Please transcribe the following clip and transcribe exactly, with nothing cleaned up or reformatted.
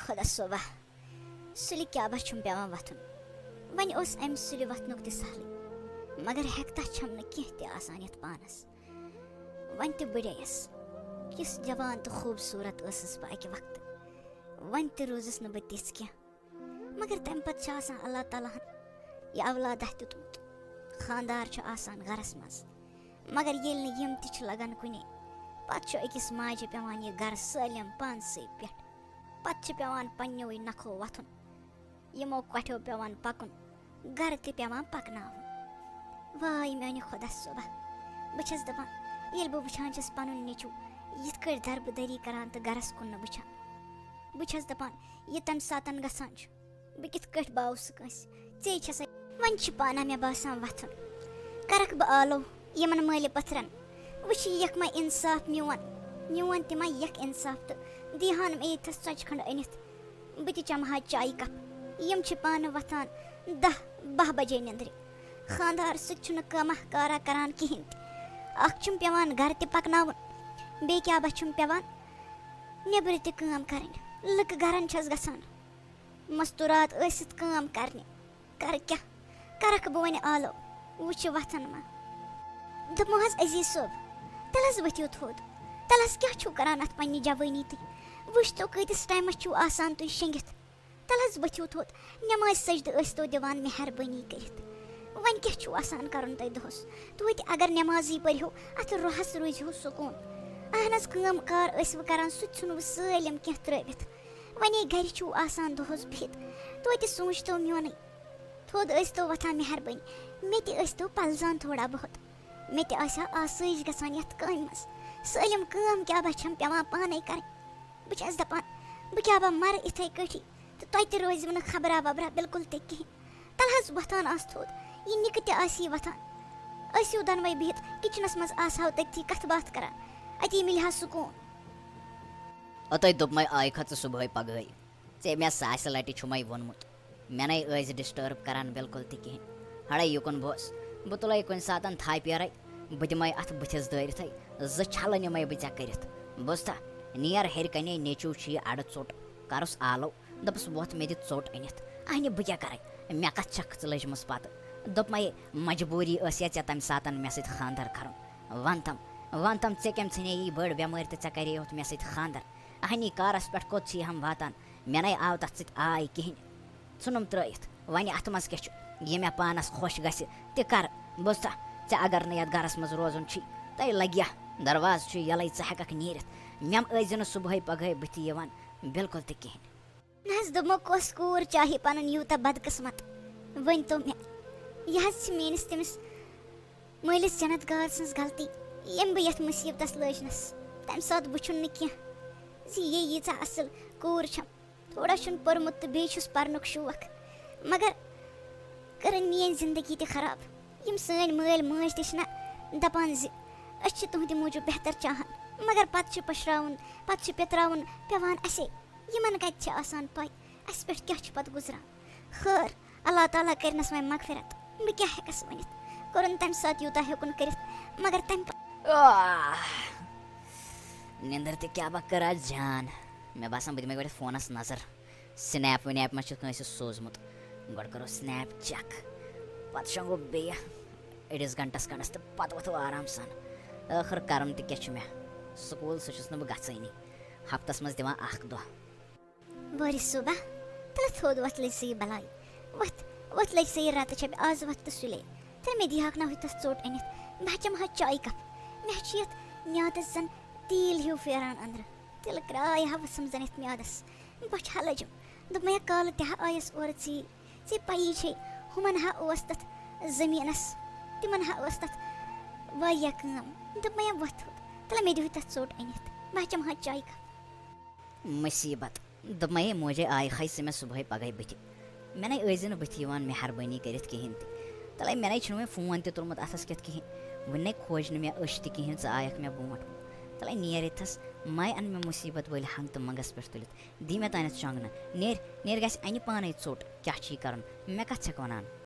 خۄدا صٲبا، سُلہِ کیٛاہ با چھُم پٮ۪وان وۄتھُن؟ وۄنۍ اوس اَمہِ سُلہِ وۄتھنُک تہِ سہلٕے، مگر ہٮ۪کتھا چھَم نہٕ کینٛہہ تہِ آسان یَتھ پانَس۔ وۄنۍ تہِ بٕڑییَس، یُس جوان تہٕ خوٗبصوٗرت ٲسٕس بہٕ اَکہِ وقتہٕ، وۄنۍ تہِ روٗزٕس نہٕ بہٕ تِژھ کینٛہہ۔ مگر تَمہِ پَتہٕ چھِ آسان اللہ تعالیٰ ہَن یہِ اولادہ دیُتمُت۔ خانٛدار چھُ آسان گَرَس منٛز، مگر ییٚلہِ نہٕ یِم تہِ چھِ لَگان کُنے، پَتہٕ چھُ أکِس ماجہِ پٮ۪وان یہِ گَرٕ سٲلِم پانسٕے پٮ۪ٹھ۔ پَتہٕ چھِ پٮ۪وان پنٛنیوٕے نَکھو وۄتھُن، یِمو کۄٹھیو پٮ۪وان پَکُن، گَرٕ تہِ پٮ۪وان پَکناوُن۔ واے میٛانہِ خۄدا صٲبا، بہٕ چھَس دَپان، ییٚلہِ بہٕ وٕچھان چھَس پَنُن نیٚچوٗ یِتھ کٲٹھۍ دَربٕدٔری کَران تہٕ گَرَس کُن نہٕ وٕچھان، بہٕ چھَس دَپان، یہِ تَمہِ ساتَن گژھان چھُ، بہٕ کِتھ کٲٹھۍ باوٕ سُہ کٲنٛسہِ؟ ژے چھَسَے۔ وۄنۍ چھِ پانہ مےٚ باسان وۄتھُن۔ کَرَکھ بہٕ آلو یِمَن مٲلہِ پَتھرَن۔ وٕچھ یہِ یَکھ ما اِنصاف میون، میون تہِ ما یَکھ اِنصاف تہٕ دیٖہَن مےٚ ییٚتھَس ژۄچہِ کھٔنٛڈ أنِتھ۔ بہٕ تہِ چَمہٕ ہا چایہِ کَپ۔ یِم چھِ پانہٕ وۄتھان دَہ بَہہ بَجے نیٚنٛدرِ۔ خانٛدار سۭتۍ چھُنہٕ کانٛہہ کارا کَران کِہیٖنۍ تہِ۔ اَکھ چھُم پٮ۪وان گَرٕ تہِ پَکناوُن، بیٚیہِ کیٛاہ بَچھُم پٮ۪وان نیٚبرٕ تہِ کٲم کَرٕنۍ۔ لٕکہٕ گَرَن چھَس گژھان مَستوٗرات ٲسِتھ کٲم کَرنہِ۔ کَرٕ کیٛاہ؟ کَرَکھ بہٕ وۄنۍ آلو؟ وٕچھِ وۄتھان ما۔ دوٚپمو حظ عزیٖز صٲب، تَلہٕ حظ ؤتھِو تھوٚد۔ تَلہٕ حظ کیٛاہ چھُو کَران اَتھ پنٛنہِ جوٲنی تُہۍ؟ وٕچھ تو کۭتِس ٹایمَس چھُو آسان تُہۍ شیٚنٛگِتھ۔ تَلہٕ حظ ؤتھِو تھوٚد، نٮ۪مازِ سجدٕ ٲسۍ تو دِوان مہربٲنی کٔرِتھ۔ وۄنۍ کیٛاہ چھُو آسان کَرُن تۄہہِ دۄہَس؟ توتہِ اگر نٮ۪مازٕے پٔرِہو، اَتھ روحَس روٗزِہو سکوٗن۔ اہن حظ، کٲم کار ٲسۍ وٕ کَران، سُہ تہِ ژھُن وٕ سٲلِم کینٛہہ ترٛٲوِتھ۔ وۄنۍ گَرِ چھُو آسان دۄہَس بِہِتھ، توتہِ سوٗنٛچ تو میونٕے۔ تھوٚد ٲسۍ تو وۄتھان مہربٲنی، مےٚ تہِ ٲسۍ تو پَلزان تھوڑا بہت۔ مےٚ تہِ آسہِ ہا آسٲیِش گژھان یَتھ کامہِ منٛز۔ سٲلِم کٲم کیٛاہ بہٕ چھَم پٮ۪وان پانَے کَرٕنۍ۔ بہٕ چھَس دَپان، بہٕ کیٛاہ بہٕ مَرٕ یِتھَے کٲٹھی تہٕ تۄہہِ تہِ روزِوٕ نہٕ خبرا وبرا بِلکُل تہِ کِہیٖنۍ۔ تَلہٕ حظ وۄتھان آسہٕ تھوٚد، یہِ نِکہٕ تہِ آسہِ یہِ وۄتھان۔ ٲسِو دۄنوَے بِہِتھ کِچنَس منٛز، آسہٕ ہاو تٔتھی کَتھٕ باتھ کَران، أتی مِلہِ ہا سکوٗن۔ اوٚتَے دوٚپمَے آیہِ کھا ژٕ صُبحٲے پگہٲے؟ ژےٚ مےٚ ساسہِ لَٹہِ چھُمَے ووٚنمُت، مےٚ نَے ٲسۍ ڈِسٹٲرٕب کَران بِلکُل تہِ کِہیٖنۍ۔ ہَڑَے یُکُن بوز، بہٕ تُلَے کُنہِ ساتَن تھاپیرَے، بہٕ دِمَے اَتھ بٕتھِس دٲرِتھَے، زٕ چھَلہٕ نِمَے بہٕ ژےٚ کٔرِتھ۔ بوزتھا، نیر ہیٚرِ کَنے نیٚچوٗ چھُ یہِ اَڈٕ ژوٚٹ، کَرُس آلو، دوٚپُس وۄتھ مےٚ دِ ژوٚٹ أنِتھ۔ اَہنہِ بہٕ کیٛاہ کَرَے، مےٚ کَتھ چھَکھ ژٕ لٔجمٕژ پَتہٕ؟ دوٚپمَے مجبوٗری ٲس یا ژےٚ تَمہِ ساتَن مےٚ سۭتۍ خانٛدَر کَرُن۔ وَن تَم، وَن تَم ژےٚ کَمہِ ژھٕنے یی بٔڑ بٮ۪مٲرۍ تہٕ ژےٚ کَرے یوت مےٚ سۭتۍ خانٛدَر؟ اَہنی کارَس پٮ۪ٹھ کوٚت چھِ یہِ ہم واتان؟ مےٚ نَے آو تَتھ سۭتۍ آے کِہیٖنۍ۔ ژھٕنُم ترٛٲیِتھ۔ وۄنۍ اَتھ منٛز کیٛاہ چھُ؟ یہِ مےٚ پانَس خۄش گژھِ، تہِ کَرٕ۔ بوزتھا، ژےٚ اگر نہٕ یَتھ گَرَس منٛز روزُن چھُے، تۄہہِ لَگہِ یا دروازٕ چھُ یَلَے، ژٕ ہٮ۪کَکھ نیٖرِتھ۔ مےٚ ٲسۍ زِ نہٕ صُبحٲے پگہٲے بٕتھِ یِوان بِلکُل تہِ کِہیٖنۍ۔ نہ حظ، دوٚپمو، کۄس کوٗر چاہہِ پَنُن یوٗتاہ بدقٕسمت؟ ؤنۍ تو مےٚ، یہِ حظ چھِ میٛٲنِس تٔمِس مٲلِس جنت گار سٕنٛز غلطی، ییٚمۍ بہٕ یَتھ مُصیٖبتَس لٔجنَس۔ تَمہِ ساتہٕ وٕچھُن نہٕ کینٛہہ زِ یہِ ییٖژاہ اَصٕل کوٗر چھَم۔ تھوڑا چھُن پوٚرمُت تہٕ بیٚیہِ چھُس پَرنُک شوق، مگر کٔرٕن میٛٲنۍ زِندگی تہِ خراب۔ یِم سٲنۍ مٲلۍ مٲج تہِ چھِنہ دَپان زِ أسۍ چھِ تُہٕنٛدِ موٗجوٗب بہتر چاہان، مگر پَتہٕ چھِ پٔشراوُن، پَتہٕ چھِ پِتراوُن پٮ۪وان اَسے۔ یِمَن کَتہِ چھِ آسان پَے اَسہِ پٮ۪ٹھ کیٛاہ چھُ پَتہٕ گُزران؟ خٲر، اللہ تعالیٰ کٔرنَس وۄنۍ مغفرت۔ بہٕ کیٛاہ ہٮ۪کَس ؤنِتھ؟ کوٚرُن تَمہِ ساتہٕ یوٗتاہ ہیوٚکُن کٔرِتھ، مگر تَمہِ پَتہٕ۔ آہ! نیٚنٛدٕر تہِ کیٛاہ بہٕ کَرٕ آز جان؟ مےٚ باسان، بہٕ دِمَے گۄڈٕ فونَس نظر۔ سنیپ ونیپ ما چھُ کٲنٛسہِ سوٗزمُت؟ گۄڈٕ کَرو سنیپ چیک، پَتہٕ شۄنٛگو بیٚیہِ أڑِس گھنٹَس کھنٛڈَس تہٕ پَتہٕ وۄتھو آرام سان۔ ٲخٕر کَرُن تہِ کیٛاہ چھُ مےٚ؟ سکوٗل سُہ چھُس نہٕ بہٕ گژھٲنی، ہفتَس منٛز دِوان اَکھ دۄہ۔ وٲرِو صُبح، تَلہٕ تھوٚد وۄتھ لٔج سا یہِ بَلاے۔ وۄتھ، وۄتھ لٔج سا یہِ رَتہٕ چھَپہِ، آز وۄتھ تہٕ سُلے۔ تَلہٕ مےٚ دِیہاکھ نا ہُتھَس ژوٚٹ أنِتھ، بہٕ ہا چَمہٕ ہا چایہِ کَپ۔ مےٚ ہا چھِ یَتھ میٛادَس زَن تیٖل ہیوٗ پھیران أنٛدرٕ۔ تِلہٕ کرٛاے ہا ؤژھٕم زَن یَتھ میٛادَس۔ بۄچھِ ہا لٔجِم۔ دوٚپمَے، کالہٕ تہِ ہا آیَس اورٕ ژیٖرۍ۔ ژےٚ پَیی چھے، ہُمَن ہا اوس تَتھ زٔمیٖنَس، تِمَن ہا ٲس تَتھ واریاہ کٲم۔ دوٚپمَے، وۄتھ ہُتھ، تَلہٕ مےٚ دِیِو تَتھ ژوٚٹ أنِتھ، بہٕ ہا چَمہٕ ہا چایہِ کَپ۔ مُصیٖبت۔ دوٚپمَے، موجے آیہِ کھَے ژٕ مےٚ صُبحٲے پَگہٲے بٕتھِ۔ مےٚ نَے ٲسۍ زِ نہٕ بٕتھِ یِوان مہربٲنی کٔرِتھ کِہیٖنۍ تہِ۔ تَلَے مےٚ نَے چھُنہٕ وۄنۍ فون تہِ تُلمُت اَتھَس کٮ۪تھ کِہیٖنۍ۔ وٕنہِ نَے کھوج نہٕ مےٚ أچھ تہِ کِہیٖنۍ، ژٕ آیَکھ مےٚ برونٛٹھ کُن۔ تَلَے نیر ییٚتھَس، مَے اَن مےٚ مُصیٖبت وٲلۍ ہنٛگ تہٕ منٛگَس پٮ۪ٹھ تُلِتھ۔ دی مےٚ تانٮ۪تھ شۄنٛگنہٕ۔ نیر، نیر گژھِ اَنہِ پانَے ژوٚٹ، کیٛاہ چھُ یہِ کَرُن؟ مےٚ کَتھ چھَکھ وَنان؟